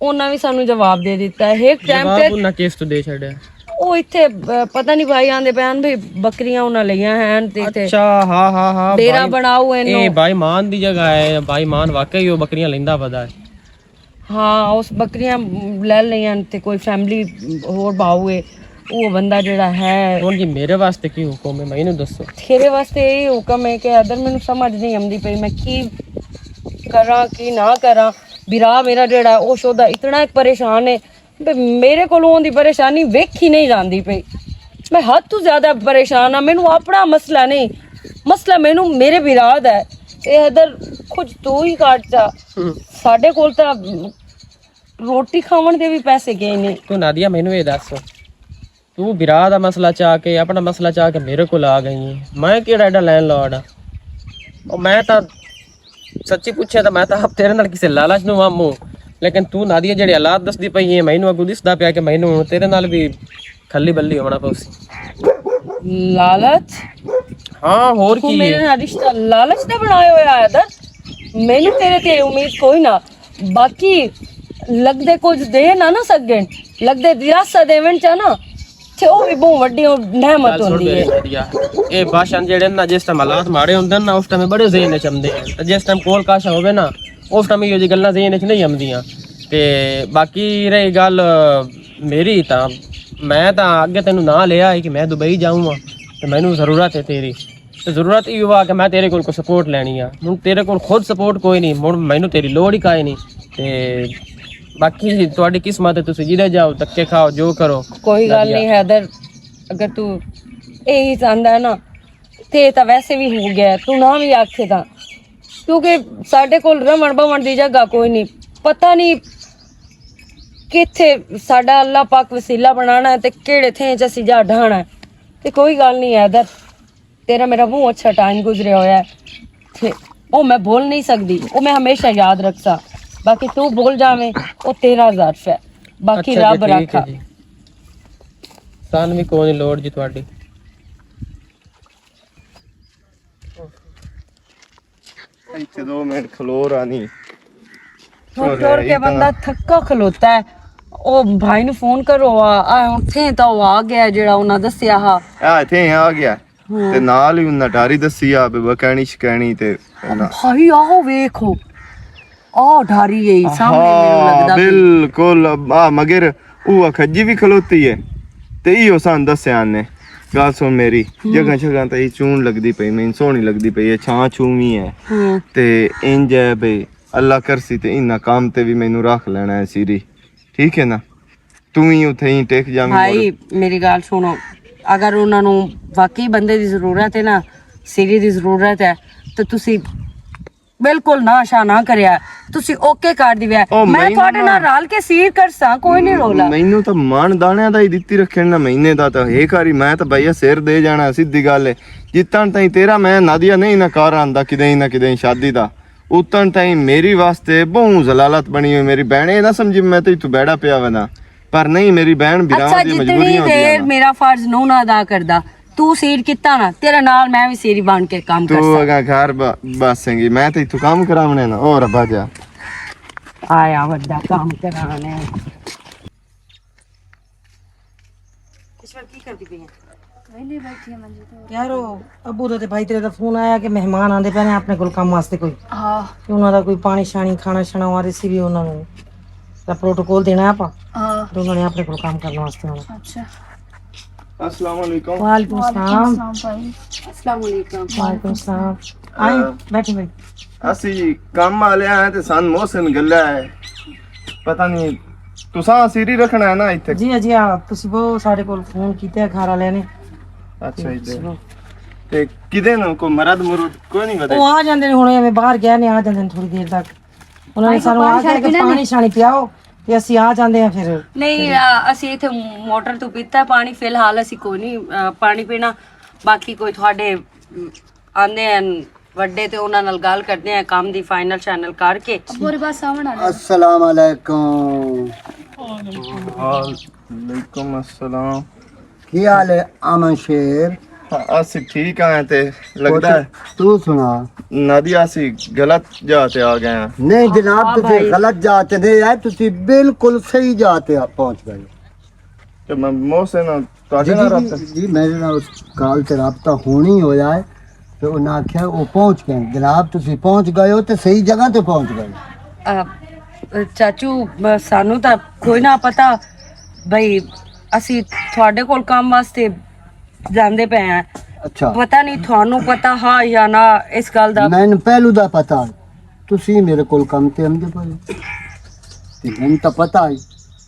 انہاں وی سانوں جواب دے دتا ہے۔ ایک ٹائم جواب تے انہاں کس تو دے چھڈیا؟ او اتھے، آ، پتہ نہیں بھائی آندے پئے ہن بھئی بکریاں انہاں لئیاں ہن تے اتھے اچھا، ہاں، ہاں، ہاں، ڈیرہ بھائی، بناؤ اے اینو۔ بھائی مان دی جگہ ہے، بھائی مان واقعی او بکریاں لیندا پدا ہے۔ ہاں، اس بکریاں لے لئیاں تے کوئی فیملی ہور باؤ ہے، او بندہ جڑا ہے۔ ہن جی میرے واسطے کی حکم ہے، مینوں دسو۔ تیرے واسطے یہ حکم ہے کہ ادھر مینوں سمجھ نہیں آندی پئی، میں کی کراں، کی نہ کراں۔ برا میرا جڑا ہے، او شودا اتنا ایک پریشان ہے، تے میرے کولوں اوندی پریشانی ویکھی نہیں جاندی پئی۔ میں حد تو زیادہ پریشان ہاں، مینوں اپنا مسئلہ نہیں، مسئلہ مینوں میرے برا دا ہے۔ اے حیدر، کچھ تو ہی کٹ جا۔ ہم۔ ساڈے کول تاں روٹی کھاون دے بھی پیسے گئے نے۔ تو نادیہ، مینوں اے دس، تو برا دا مسئلہ چا کے، اپنا مسئلہ چا کے میرے کول آ گئی ہے؟ میں کیڑا ایڈا لینڈ لارڈ ہاں؟ او میں تاں سچی پوچھے تاں میں تاں آپ تیرے نال کسے لالچ نوں واموں، لیکن تو نادیہ جڑے حالات دسدی پئی ہے، مینوں اگوں دسدا پیا کہ مینوں تیرے نال بھی کھلی بلی ہونا پوسی۔ لالچ؟ ہاں، ہور تو کی میرے ہے؟ نال رشتہ لالچ دا بنایا ہویا ہے ادھر؟ مینوں تیرے تے امید کوئی نہ۔ باقی لگدے کچھ دے نہ نہ سگن، لگدے دلاسا دیون چا نا، تے او وی بہت وڈی نعمت گل سن ہوندی میرے ہے۔ نادیہ، اے باشن جڑے نا، جس ٹائم حالات ماڑے ہوندے نا، اس ٹائم بڑے ذہن وچ آندے ہیں۔ تے جس ٹائم کول کاشا ہوے نا، اس ٹائم ایہو جی گلاں ذہن وچ نہیں آندیاں۔ تے باقی رہی گل میری، تاں میں تاں اگے تینوں نہ لیا ہے کہ میں دبئی جاؤں ہاں، تے مینوں ضرورت ہے تیری۔ تے ضرورت ایہو آ کہ میں تیرے کول کوئی سپورٹ لینی آ۔ ہن تیرے کول خود سپورٹ کوئی نہیں، ہن مینوں تیری لوڑ ہی کائے نہیں۔ تے باقی تہاڈی قسمت ہے، تسی جدے جاؤ، دھکے کھاؤ، جو کرو۔ کوئی گل نہیں حیدر، اگر تو یہی چاہندا ہے نا، تے تاں ویسے بھی ہو گیا ہے، تو نہ بھی آکھے تاں۔ کیونکہ ساڈے کول رہن بہن دی جگہ کوئی نہیں، پتہ نہیں کتھے ساڈا اللہ پاک وسیلہ بنانا ہے تے کیڑے تھیں چ اسی جا ڈھانا ہے۔ تے کوئی گل نہیں حیدر، تیرا میرا بہت اچھا ٹائم گزریا ہویا ہے۔ تے او میں بھول نہیں سکدی، او میں ہمیشہ یاد رکھسا۔ باقی تو بھول جاویں، او تیرا ظرف ہے۔ باقی اچھا جی، رب ٹھیک ہے رکھا۔ جی۔ سان بھی کوئی لوڑ جی تہاڈی۔ ایتھے دو منٹ کھلو رانی۔ ٹر ٹر کے بندہ تھکا کھلوتا ہے۔ او بھائی نو فون کرو، آ، آ، ہن تھے تاں او آ گیا جیڑا انہاں دسیا ہا۔ آ، تھے آ گیا۔ ہاں۔ تے نال ہی انہاں ڈاری دسی آ، بے بکانی شکانی تے انہاں۔ بھائی، آہو ویکھو۔ آ ڈاری ہے، سامنے مینوں ہاں، لگدا پیا۔ بالکل۔ آ، مگر او کھجی بھی کھلوتی ہے۔ تے ایہو سان دسیا نے۔ گل سن میری، ہوں۔ جگہ شگہ تے چون لگدی پئی، میں سوہنی لگدی پئی ہے، چھاں چھوں وی ہے۔ ہوں۔ تے انج ہے بھئی، اللہ کرسی تے انہاں کام تے وی مینوں رکھ لینا ہے سیری۔ ٹھیک ہے نا؟ تو ہی اتھے ہی ٹک جاویں بھائی، مڑ۔ میری گل سنو، اگر انہاں نوں واقعی بندے دی ضرورت ہے نا، سیری دی ضرورت ہے، تے تسی بالکل نہ شا نہ کریا، تسی اوکے کر دیویا۔ او میں مینوں تہاڈے نا نال رل کے سیر کرساں، کوئی نہیں رولا۔ مینوں تاں من دانیاں دا ہی دتی رکھن نا، مہینے دا تاں ہے کاری، میں تاں بھیا سر دے جانا، سیدھی گل ہے۔ جتن تائیں تیرا میں نادیہ نہیں نہ کار آندا، کدے نہ کدے شادی دا۔ اتن تائیں میری واسطے بہوں ذلالت بنی ہوئی۔ میری بہن، اے نہ سمجھی میں تے اتھوں بیڑا پیا وینا، پر نہیں، میری بہن بھراواں اچھا، دی مجبوری جتنی ہوندی ہے دیر نا۔ میرا فرض نو نہ ادا کردا، تو سیٹ کیتا نا، تیرے نال میں وی سیری بن کے کام تو کرساں۔ اگاں گھر ب-، بسیں گی، میں تے اتھوں کام کراونے نا۔ او ربا جا۔ آیا وڈا کام کرانے۔ کرتی پئی ہیں۔ ویلے بیٹھی ہاں منجی تے۔ یار، او ابو دا تے بھائی تیرے دا فون آیا کہ مہمان آندے پے نے اپنے کول کم واسطے کوئی۔ ہاں۔ تے انہاں دا کوئی پانی شانی، کھانا شانا، او آندے سی وی انہاں نوں دا پروٹوکول دینا ہے آپاں۔ ہاں۔ تے انہاں نے اپنے کول کم کرن واسطے آنا۔ اچھا۔ السلام علیکم۔ وعلیکم السلام۔ وعلیکم السلام بھائی۔ السلام علیکم۔ وعلیکم السلام۔ آئے، آ، بیٹھے بھائی۔ اسی کم والے آئے تے سن محسن گلا ہے۔ پتہ نہیں، تساں سیری رکھنا ہے نا اتھے؟ جی، جی، ہاں، تسی بہت سارے کول فون کیتے ہیں گھر والے نے۔ اچھا، تے ادھر۔ تے کدے نہ کوئی مرد مرد کوئی نہیں ودے؟ او آ جاندے نے، ہن ایویں باہر گئے نے، آ جاندے نے تھوڑی دیر تک۔ انہاں نے سانوں آ کے پانی شانی پیاؤ، تے اسی آ جاندے ہیں پھر۔ نہیں، آ، اسی اتھے موٹر تو پیتا ہے پانی، فی الحال اسی کوئی نہیں، آ، پانی پینا۔ باقی کوئی تھوڑے، م، آندے ہیں وڈے تے انہاں نال گل کردے ہیں کم دی فائنل شائنل کر کے۔ ابو ری بس آون والے۔ السلام علیکم۔ وعلیکم السلام۔ کی حال ہے امن شیر؟ ہاں، اسی ٹھیک آئے تے لگدا ہے۔ تو سنا؟ نادی، اسی غلط جا تے آ گئے ہیں۔ نہیں جناب، ہاں تسی بھائی۔ غلط جا تے نہیں آئے، تسی بالکل صحیح جا تے آ-، پہنچ گئے۔ تے میں محسن ہاں، تہاڈے جی، نال جی، رابطہ؟ جی، جی، میرے نال اس کال تے رابطہ ہونی ہویا ہے۔ تے انہاں آکھیا او پہنچ گئے۔ جناب، تسی پہنچ گئے ہو تے صحیح جگہ تے پہنچ گئے ہو۔ آ، چاچو، ب-، سانو تا کوئی نہ پتا بھئی، اسی تھوڑے کول کام واسطے جاندے پے ہیں۔ اچھا۔ پتہ نہیں تھانوں پتہ ہا یا نہ اس گل دا۔ مینوں پہلو دا پتہ، تسی میرے کول کم تے آندے پے ہو۔ تے مینوں تا پتہ ہی،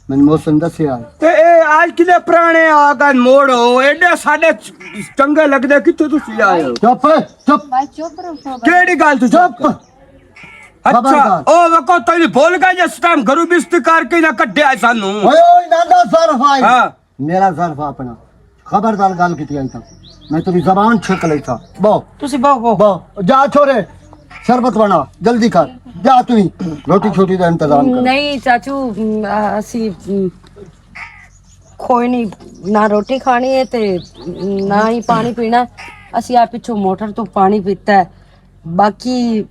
مینوں محسن دسیا۔ تے اے آج کلے پرانے آ گئے موڑ ہو، ایڈے ساڈے چ-، چنگے لگدے کتھوں تسی آئے ہو؟ چپ، چپ۔ بھائی چپ رہو، چپ۔ کیڑی گل تو چپ؟ چپ۔ اچھا، خبردار۔ او وکو تینوں بھول گیا جس ٹائم گھروں بستی کر کے نہ کڈیا سانوں۔ اوئے، اوئے، نہ دا سر فائی۔ ہاں۔ میرا ظرف اپنا۔ خبردار گل کیتی آئی تاں میں تیری زبان چھک لئی تھا۔ بہو۔ تسی بہو، بہو۔ بہو۔ جا چھوڑے، شربت بنا، جلدی کر۔ جا تو ہی روٹی چھوٹی دا انتظام کر۔ نہیں چاچو، م، آ، اسی، م، کوئی نہیں، نہ روٹی کھانی ہے تے نہ ہی پانی پینا۔ اسی آ پچھوں موٹر تو پانی پیتا ہے۔ باقی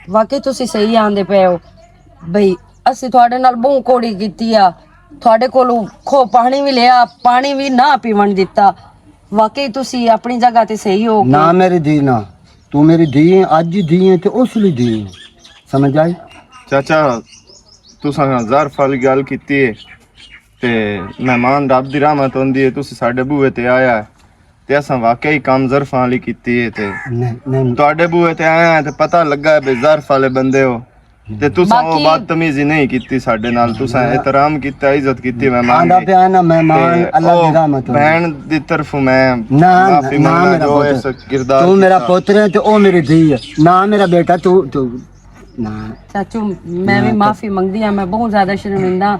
واقعی تسی صحیح آندے پے ہو بھئی، اسی تہاڈے نال بہوں کوڑی کیتی آ، تہاڈے کولوں کھو پانی وی لیا، پانی وی نہ پیون دتا۔ واقعی تسی اپنی جگہ تے صحیح ہو۔ نہ میری دھی، نہ، تو میری دھی ہے، اج ہی دھی ہے تے اس لیے دھی ہے، سمجھ آئی؟ چاچا، تساں ظرف والی گل کیتی ہے تے مہمان رب دی رحمت ہوندی ہے، تسی ساڈے بوئے تے آیا ہے۔ تے اساں واقعی کم ظرفاں والی کیتی ہے تے نہیں، نہیں۔ تہاڈے بوئے تے آیا ہے تے پتہ لگا ہے بے ظرف والے بندے ہو۔ تے تساں او باقی بدتمیزی نہیں کیتی ساڈے نال، تساں احترام کیتا، عزت کیتی مہمان آندا دی۔ پیا نا مہمان، تے اللہ او دی رحمت ہوندی۔ بہن دی طرفوں میں نہ، معافی نہ، منگدا میرا جو پتر۔ اس کردار تو میرا کیتا۔ پتر ہے تے او میری دھی ہے۔ نہ میرا بیٹا، تو، تو، نہ۔ چاچو، میں نہ بھی تو معافی منگدی ہاں، میں بہت زیادہ شرمندہ ہاں۔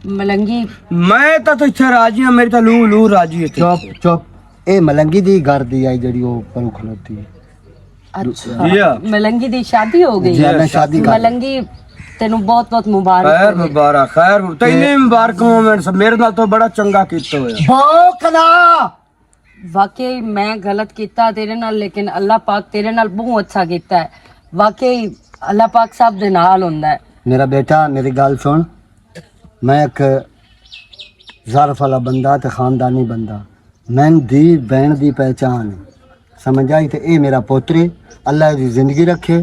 ملنگی۔ میں تاں اتھے راضی ہاں، میری تاں لو، لو راضی ہے۔ چپ، چپ۔ اے ملنگی دی گھر دی آئی جڑی او پروں کھلوتی ہے۔ اچھا۔ جی ہاں۔ ملنگی دی شادی ہو گئی؟ جی ہاں، میں شادی کر ملنگی، تینوں بہت بہت مبارک خیر ہووے۔ مبارک، خیر مب-، تینوں مبارک ہو، میں سب، میرے نال تو بڑا چنگا کیتا ہویا۔ بوکنا۔ واقعی میں غلط کیتا تیرے نال، لیکن اللہ پاک تیرے نال بہت اچھا کیتا ہے۔ واقعی اللہ پاک سب دے نال ہوندا ہے۔ میرا بیٹا، میری گل سن، میں ایک ظرف والا بندہ تے خاندانی بندہ، میں دی بہن دی پہچان ہے۔ سمجھ آئی؟ تے اے میرا پوتر ہے، اللہ دی زندگی رکھے۔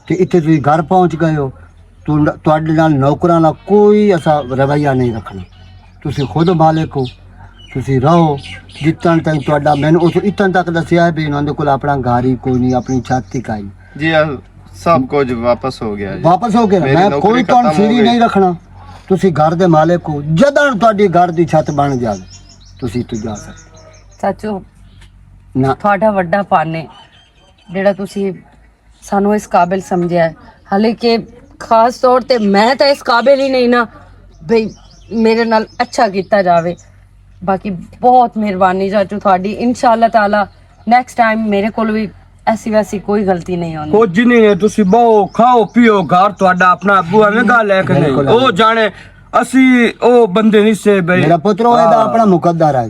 تے اتھے تسی گھر پہنچ گئے ہو، تو-، تہاڈے نال نوکراں نال کوئی ایسا رویہ نہیں رکھنا۔ تسی خود مالک ہو، تسی رہو۔ جتن تائیں تہاڈا، میں اس اتن تک دسیا ہے بھی انہاں دے کول اپنا گھر ہی کوئی نہیں، اپنی چھت ہی کائی۔ جی، آ، سب کچھ واپس ہو گیا جی۔ واپس ہو گیا نا، میری میں نوکری کوئی ختم ہو تنخواہ گئی۔ نہیں رکھنا۔ تسی گھر دے مالک ہو، جدن تہاڈی گھر دی چھت بن جائے، تسی تو جا سکتے۔ چاچو، نہ۔ تہاڈا وڈا پن ہے، جڑا تسی سانو اس قابل سمجھیا ہے، حالانکہ خاص طور تے میں تے اس قابل ہی نہیں نا بھئی میرے نال اچھا کیتا جاوے۔ باقی بہت مہربانی چاچو تہاڈی، انشاءاللہ تعالی نیکسٹ ٹائم میرے کول وی ایسی ویسی کوئی غلطی نہیں ہونی۔ کچھ نہیں ہے، تسی بہو کھاؤ پیو، گھر تہاڈا اپنا ابو ایویں گل ہے کہ نہیں؟ بالکل۔ او جانے اسی او بندے نہیں سے بھئی۔ میرا پتر، او ایدا ہاں۔ اپنا مقدر ہے۔